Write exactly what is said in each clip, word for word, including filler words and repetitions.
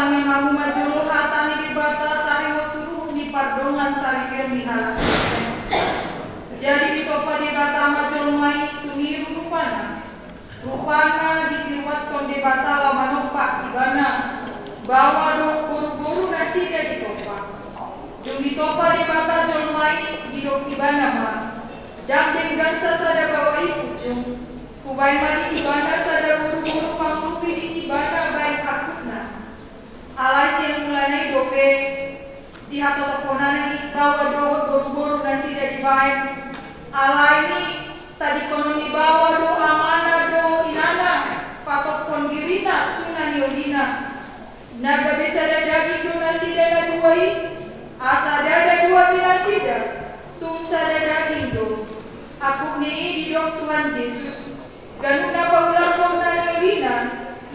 Hamu ma jolo hata ni Debata taringot tu ruhut ni pardongansaripeon ni halak Kristen. Jadi ditompa Debata ma jolma i tu niru rupana. Rupana ditiruathon Debata laho manompa ibana, baoa dohot boruboru nasida ditompa. Dung ditompa Debata jolma i, didok ibana ma, ndang denggan sasada baoa i punjung. Hubaen ma di ibana sada boruboru pangurupi di ibana baen angkupna. Alai sian mulana i dope dihatotophonon i baoa dohot boruboru nasida dibaen. Alai i tadingkonon ni baoa do amana dohot inana patophon dirina tu na niolina. Na gabe sada daging do nasida na dua i, asa ndada dua be nasida, tung sada daging do. Angkup ni i didok Tuhan Jesus. Ganup na paulakhon na niolina,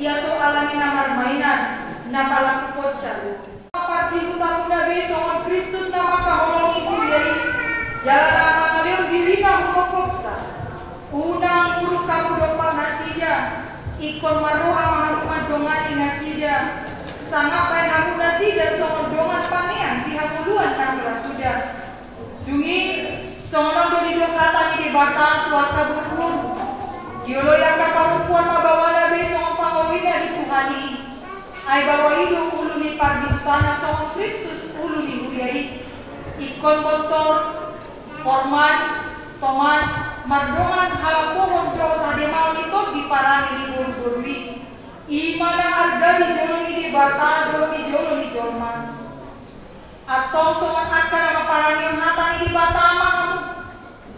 ia so alani na marmainan, na palaku ponca do. Pardihutamuna be songon Kristus na mangkaholongi huria i, jala na mangalehon dirina humbok hoksa. Unang muruk hamu dompak nasida, ingkon marroha ma hamu mandongani nasida, sangap baen hamu nasida songon dongan panean di hangoluan na so ra suda. Dung i, songon on do didok hata ni Debata tu angka boruboru. Dioloi angka parompuan ma baoana be songon pangoloina di Tuhan i. Ai baoa i do ulu ni pardihutana songon Kristus ulu ni huria i. Ingkon bontor, hormat, toman, mardongan halapohon dohot hademaon di tondi parange ni boruboru i. I ma na arga di jolo ni Debata dohot di jolo ni jolma. Antong songon angka na mamparangehon hata ni Debata ma hamu.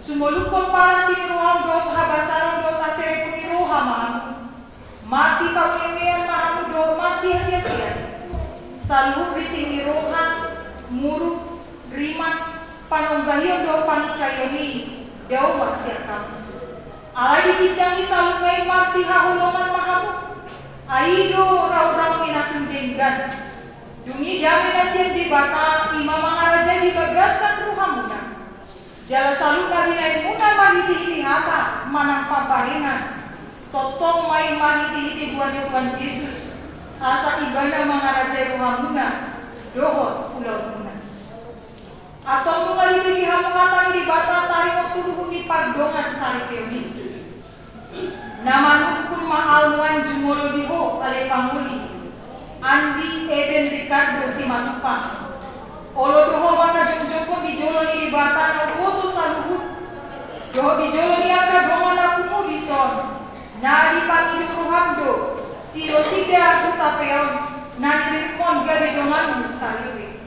Sumolukhon parasi ni roham dohot habasaron dohot haserepon ni roha ma hamu. Marsipameamean ma hamu dohot marsihasiasian. Saluhut riting ni roha, muruk, rimas, panonggahion dohot panginsaion i, dao ma sian hamu. Alai di ginjang ni saluhutna i marsihaholongan ma hamu. Ai i do raurau ni na sun denggan. Dung i dame na sian Debata i ma mangarajai di bagasan rohamuna. Jala saluhut na binahenmuna marhitehite hata manang pambahenan, tongtong ma i marhitehite goar ni Tuhan Jesus, asa ibana mangarajai rohamuna dohot ulaonmuna. Antong nunga dibege hamu hata ni Debata taringot tu ruhut ni pardongansaripeon i. Na manungkun ma ahu nuaeng jumolo di ho ale pangoli, Andi Eben Ricardo Simatupang. Olo do ho mangkajongjongkon di jolo ni Debata na umboto saluhut, dohot di jolo ni angka dongan na pungu dison, na dipangido roham do si Rosida Hutapea on, na niririmhon gabe donganmu saripe.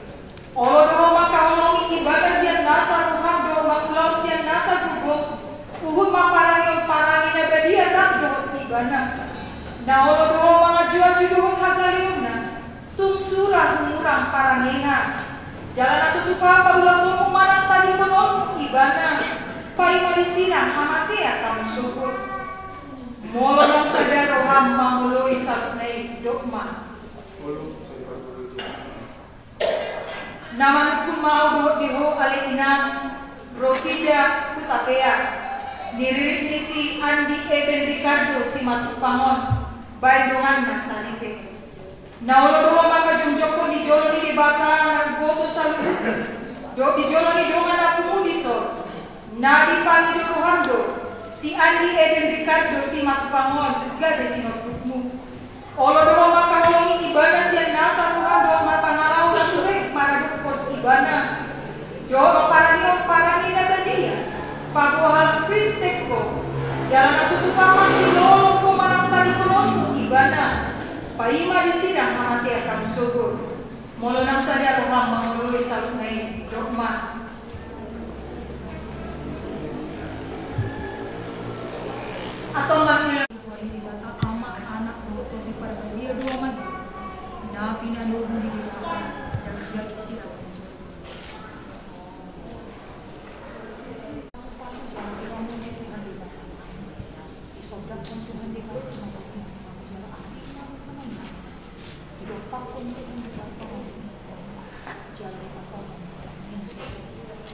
Olo do ho mangkaholongi ibana sian nasa roham dohot mangulahon sian nasa gogo, huhut mamparangehon parange na badia nang dohot ibana. Na olo do ho mangajuaju dohot hagaleonna, tung sura humurang parangena. Jala na so tupa paulakhonmu manang tadingkononmu ibana, paima disirang hamatean hamu sogot. Molo naung sada roham mangoloi saluhutna i, dok ma. Na manungkun ma ahu dohot di ho ale inang Rosida Hutapea, niririt ni si Andi Eben Ricardo Simatupang on, baen donganna saripe. Na olo do ho mangkajongjongkon di jolo ni Debata na umboto saluhut, dohot di jolo ni dongan na pungu dison, na dipangido roham do si Andi Eben Ricardo Simatupang on gabe sinondukmu. Olo do ho mangkaholongi ibana sian nasa roham dohot marpangalaho na ture maradophon ibana. Dohot mamparangehon parange na badia, paboa halak Kristen ho. Jala na so tupa mangilolong ho manang tadingkononmu ibana, paima disirang hamatean hamu sogot. Molo naung sada roham mangoloi saluhutna i, dok ma. Antong ma si Tuhan i Debata Ama, Anak, dohot Tondi Parbadia do ma i, na pinanogu ni Debata, dan jadi sirang. Isondangkon Tuhan Debata ma jala asi ma rupa ni Debata. Idompakkon Tuhan Debata ma jala dipasangkon.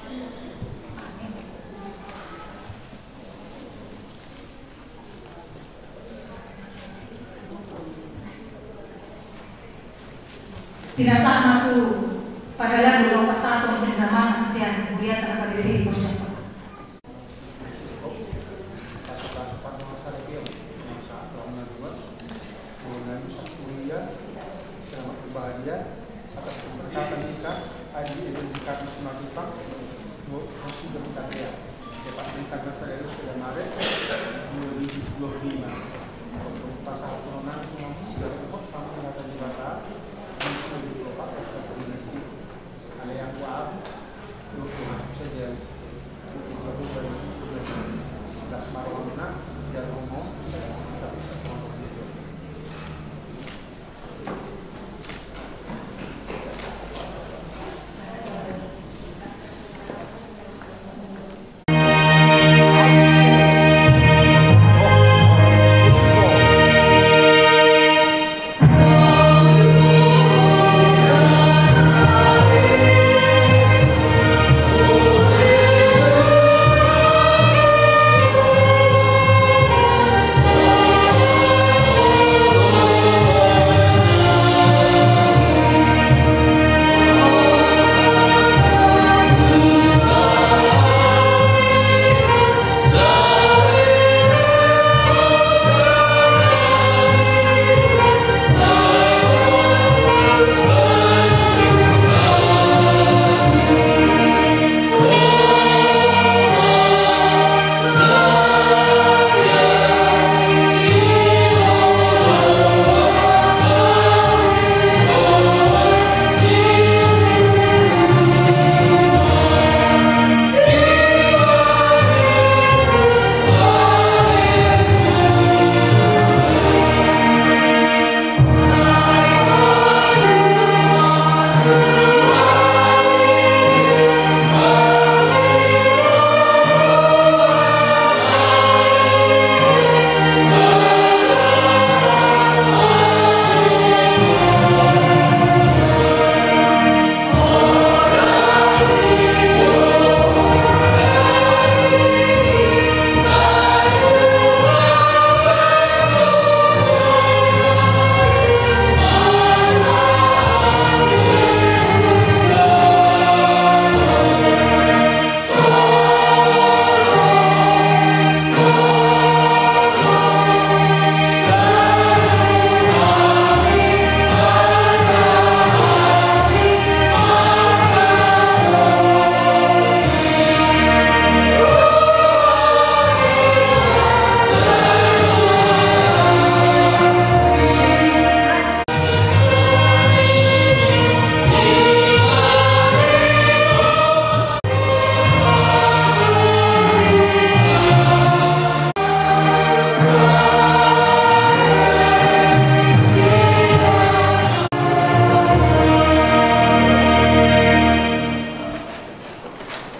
Amin. Pinasahat ma tu pardalanan, laho pasahathon sian damang sian Buya Tahababibi Borsek. Selamat berbahagia atas keberkatan kita, Adi, Edi, Kami, Simatupang, Dosi, dan Katea. Cepat minta kasar dari sudah Maret dua ribu dua puluh lima. Untuk pasal pemenang, semua sudah cukup sama dengan Debata, dan sudah dicoba, dan sudah koordinasi. Ada yang kuat, dua puluh saja. Itu aku dari sudah. Das marwamna, dan ngomong, tapi setelah itu.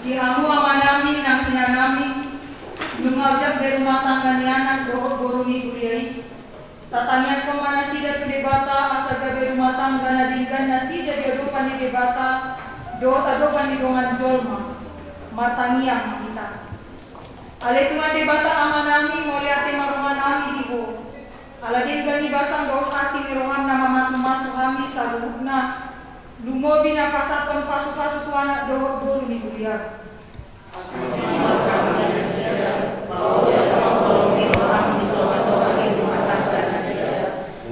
Di hamu amanami nang inanami, nunga ojak be rumah tangga ni anak dohot boru ni huria i, tatangiangkon ma nasida tu Debata asa gabe rumah tangga na denggan nasida di adopan ni Debata dohot adopan ni dongan jolma. Martangiang ma hita. Ale Tuhan Debata Amanami, mauliate ma rohanami di Ho, ala denggan ni basam dohot asi ni roham na mamasumasu hami saluhutna, lumobi na pasahathon pasupasu tu anak dohot boru ni huria. Asa songon i ma roham di nasida, paojak ma holong ni roham di tongatonga ni rumah tangga nasida.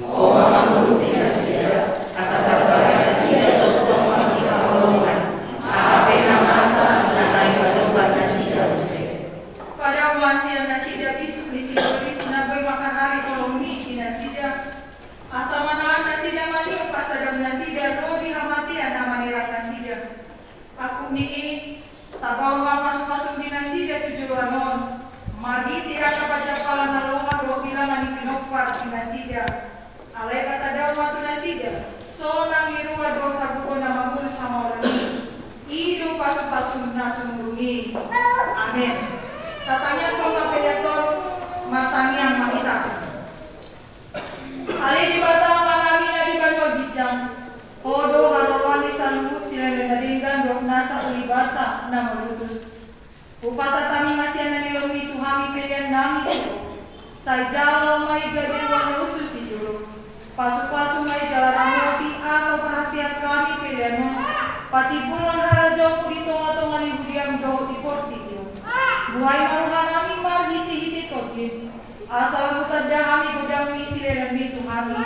Ho ma mangurupi nasida, asa tarbahen nasida tongtong marsihaholongan, aha pe na masa na naeng padopak nasida muse. Padao ma sian nasida bisuk ni si Doris na boi manghahari holongmi di nasida, asa manahan nasida maniop asa dao nasida ro di hamatean na manirang nasida. Angkup ni i, tabahen ma pasupasum di nasida tu joloan on, marhite angka panjampalan na lomak dohot bilangan ni pinompar di nasida. Alai patadao ma tu nasida, sonang ni roha dohot hagogoon na mangurus hamaolon i. I do pasupasum na sumurung i. Amen. Tatangiangkon ma pelean on, martangiang ma hita. Ale Debata Amanami na di banua ginjang, Ho do haroroan ni saluhut silehonlehon na denggan dohot nasa ulibasa na molutus. Hupasahat hami ma sian na nilehonmi tu hami pelean nami tu Ho. Sai jalo ma i gabe uang na hushus di jolom. Pasupasu ma i jala ramoti asa tarhasiat hami pelean on patimbulhon harajaonmu di tongatonga ni huria dohot di portibi on. Buhai ma rohanami marhitehite Tondim, asa lam hutanda hami godang ni silehonmi tu hami,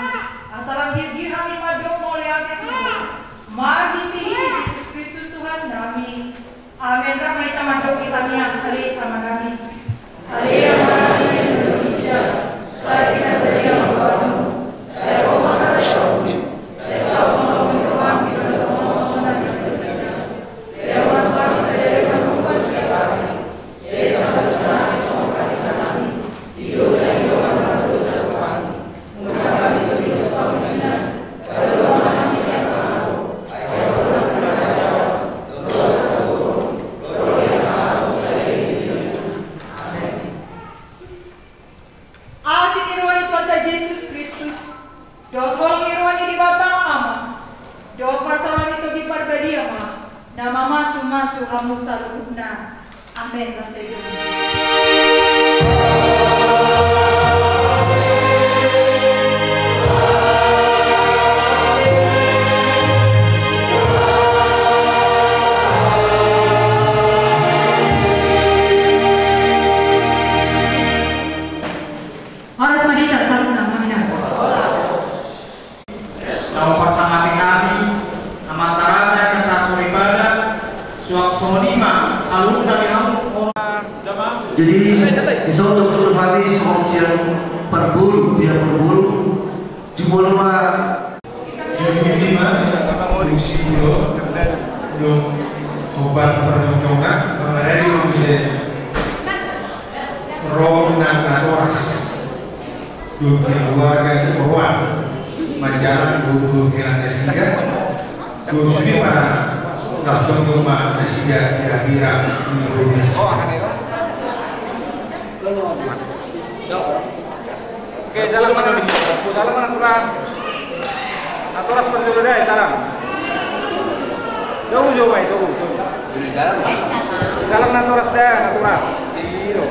asa lam girgir hami mandok mauliate tu Ho. Marhitehite Jesus Kristus Tuhannami. Amen. Rap ma hita mandok di tangiang. Ale Amanami. Ale Amanami na di banua ginjang, sai pinarbadia ma goarmu, sai ro ma harajaonmu, sai saut ma lomo ni roham di banua tonga on songon na di banua ginjang. Lehon ma tu hami sadari on hangoluan siapari. Asi ni roha ni Tuhanta Jesus Kristus, dohot holong ni roha ni Debata Ama, dohot parsaoran ni Tondi Parbadia ma na mamasumasu hamu saluhutna. Amen. Horas ma di hita saluhutna. Amen. Naung parsangap hami, amanta raja, inanta soripada, suang songon i ma saluhutna di hamu. Jadi, di son dokter hami songon sian parboru, pihak parboru, jumolo ma. Ia putih ma, fungsi do, do, obat perlindungan, mengenai fungsi. Ro nang natoras. Dua keluarga ni roha. Manjalang dua puluh kira nasida. Dua puluh lima. Langsung rumah nasida kira-kira. Oke, jalan mana nih? Jalan mana, Tulang? Natoras perjolo dai, jalan. Jauh, jauh, baik, jauh, jauh. Jalan natoras dai, natoras. Iyo.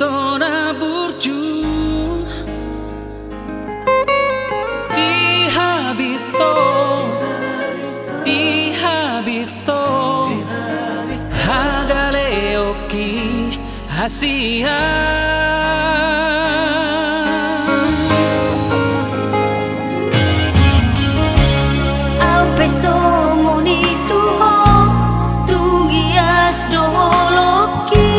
Tona burju di habirto, di habirto, hagaleonki hasian. Au pe songon i tu ho, tung ias do holongki,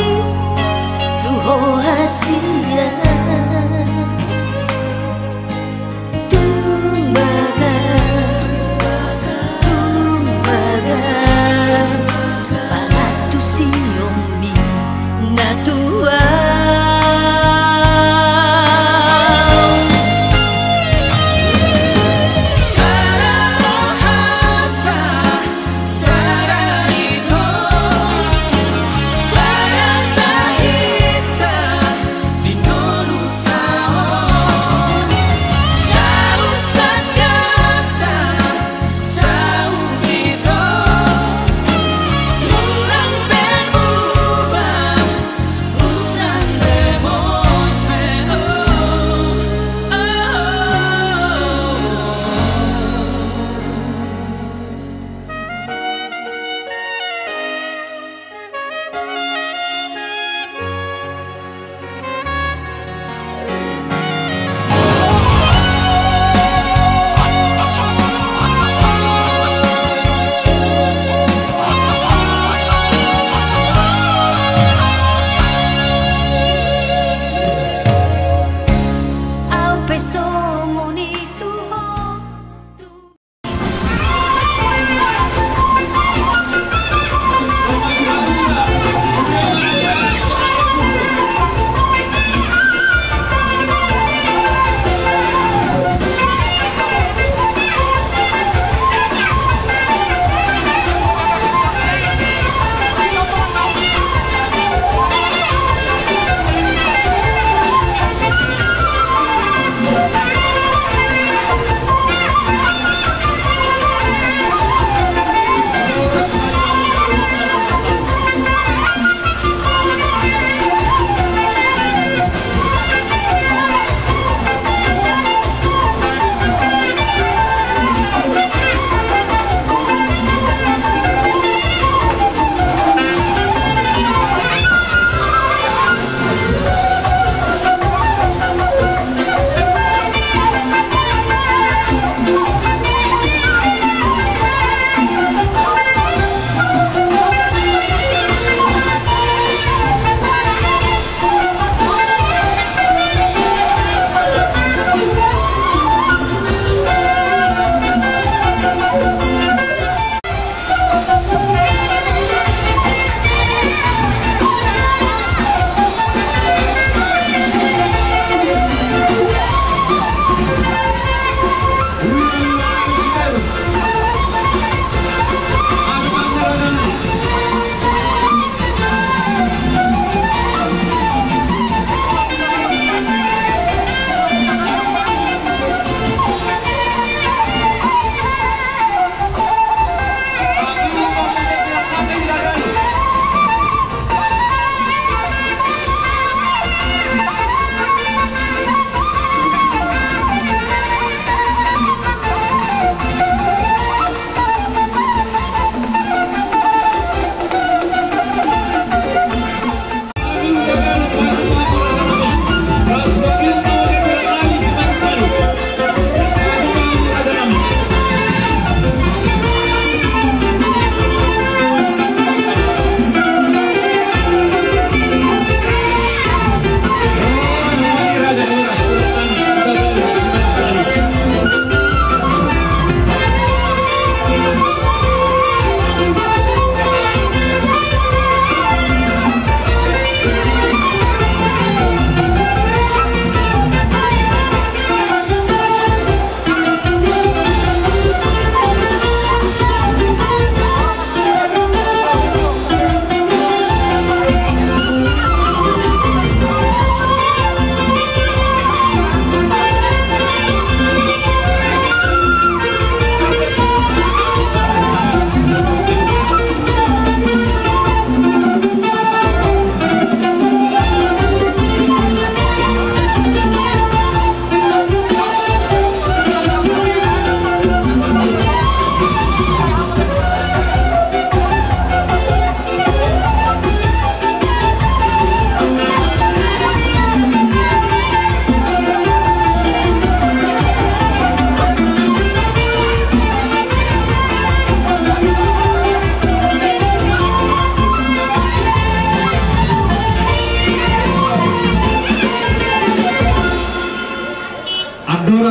tu ho hasian. Tung bagas, tung bagas, pangantusionmi na tua.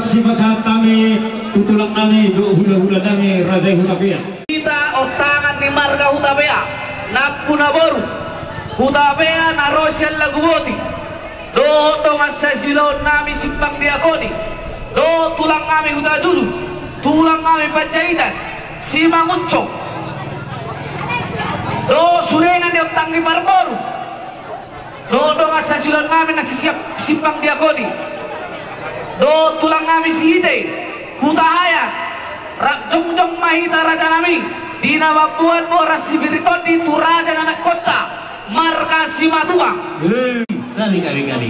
Sipasahat nami tu tulang nami dohot hulahula nami raja i Hutapea. Hita ontangan ni marga Hutapea, nampu na boru, Hutapea na ro sian Laguboti, dohot dongan sasiloon nami Simpang Diakoni, dohot tulang nami Hutajulu, tulang nami Panjaitan, Simangunsong, dohot sudena ni ontang ni parboru, dohot dongan sasiloon nami na si Siap-, Simpang Diakoni, dohot tulang nami Sihite, Hutahaean, rap jongjong ma hita raja nami, di na mamboan boras sipir ni tondi tu raja ni anakkonta, marga Simatupang. Gabe, gabe, gabe.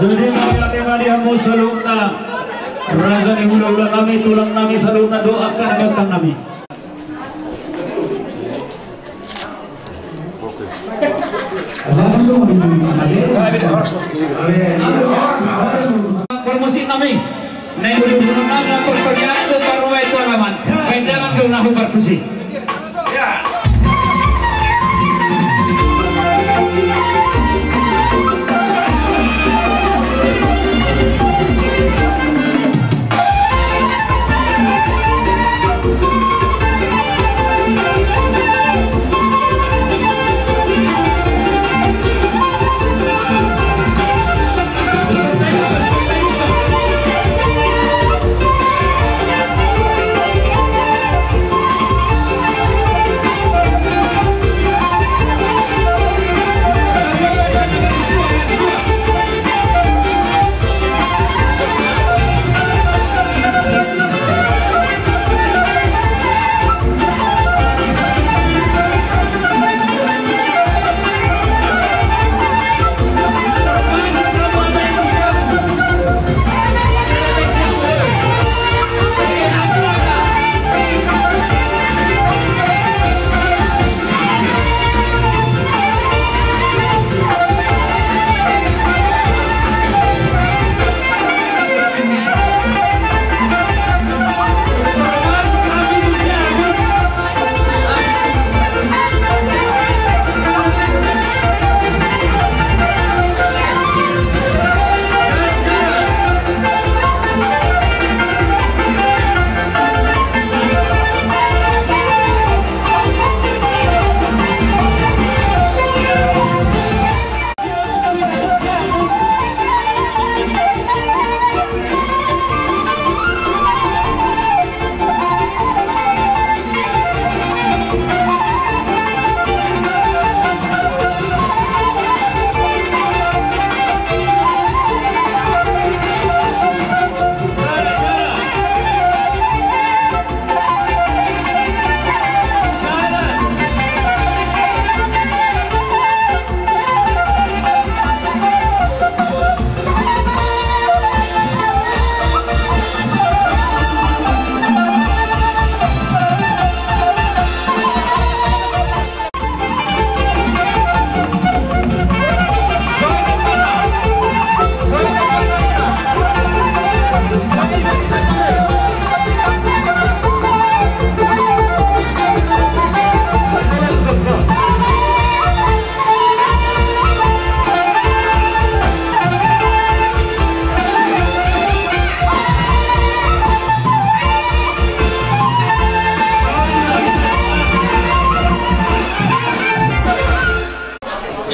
Jadi mauliate ma di hamu saluhutna, raja ni hulahula nami, tulang nami saluhutna dohot angka na gantang nami. Parmusik nami, na di hulahula nami, na tortor ni anak parumaen tu alaman, baen damang do na hupartusi.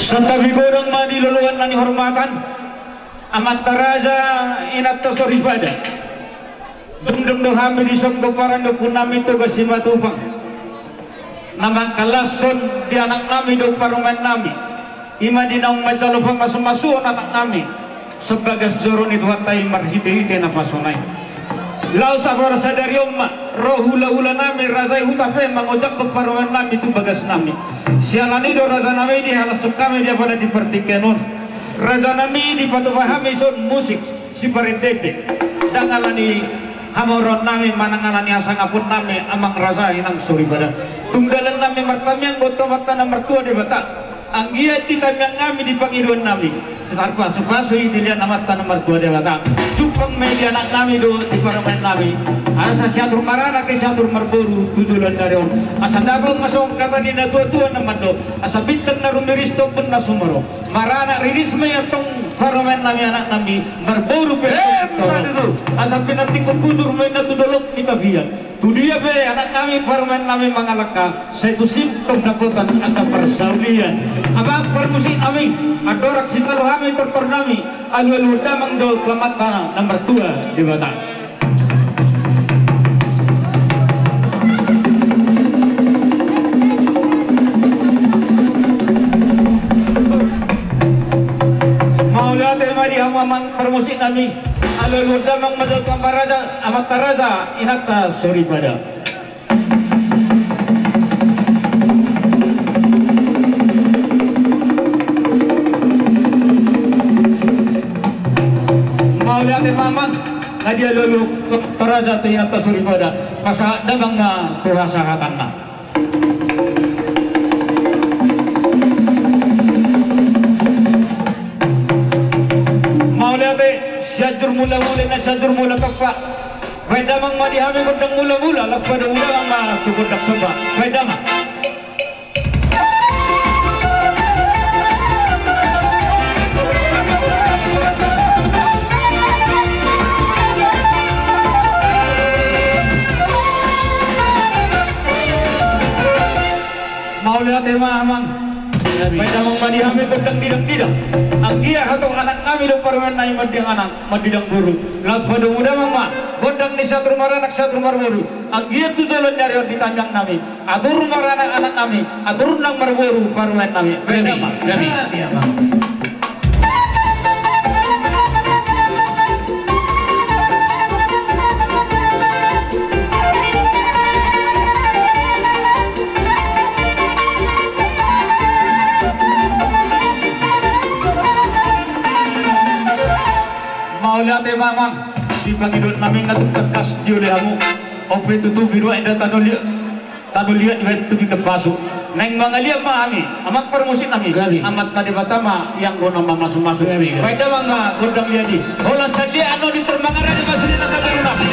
Santabi godang ma di loloan na nihormatan, amanta raja, inanta soripada. Dung dung do hami dison gomparan ni ompunami Toga Simatupang, na mangkalashon di anaknami dohot parumaennami, i ma di naung manjalo pamasumasuon anaknami, sian bagas joro ni Tuhanta i marhitehite na pasona i. Laos apala sadari on ma ro hulahulanami raja i huta pe mangonjakhon parumaennami tu bagasnami. Siala ni i do rajanami dihalashon hami di apala di partingkian on. Rajanami, dipatupa hami son musik siparendende. Ndang ala ni hamoraonnami manang ala ni hasangaponnami amang raja inang soripada. Tung dalannami martangiang dohot Amanta na martua Debata, anggiat di tangiangnami di pangidoannami, tarpasupasu i dilehon Amanta na martua Debata. Jumpang ma i di anaknami dohot di parumaennami, asa siatur maranak i siatur marboru tu joloan ni ari on. Asa dapot ma songon hata ni natuatua na mandok, asa bintang na rumiris tombun na sumorop. Maranak riris ma i antong parumaennami anaknami, marboru pe antong. Emma tutu. Asa pinantikhon hujur ma inna tu dolok ni tapian. Tudia pe anaknami parumaennami mangalangka, sai tusi antong dapotan angka parsaulian. Amang parmusiknami, andorang sitalu hami tortornami, alualuhon damang do tu Amanta na martua Debata. Mauliate ma di hamu amang parmusiknami. Alualuhon damang ma jo tu amanta raja, amanta raja inanta soripada. Hadiah lolo. Toraja tu inanta soripada. Pasahat damang ma tu hasahatanna. Mauliate. Sianjur mula mula na sianjur mula tompa. Baen damang ma di hami gondang mula mula, laos padomu damang ma tu gondang somba. Baen damang. Mauliate ma amang. Baen damang ma di hami gondang didang didang. Anggiat hatop anak nami do parumaen nami mandidang anak mandidang boru. Laos padomu damang ma gondang ni satur maranak satur marboru. Anggiat tu joloan ni ari on di tangiang nami. Atur maranak anak nami, atur nang marboru parumaen nami. Baen damang. Mauliate ma amang. Di pangidoan nami na tung tangkas dioloi hamu. Ope tutu biru enda tano liat. Tano liat dibaen tu pinggan pasu. Naeng mangaliat ma hami, amang parmusik nami. Amanta Debata ma ianggo na mamasumasu. Baen damang ma gondang liat i. Holan saliat annon di permangaran di pasu di nasa baru nami.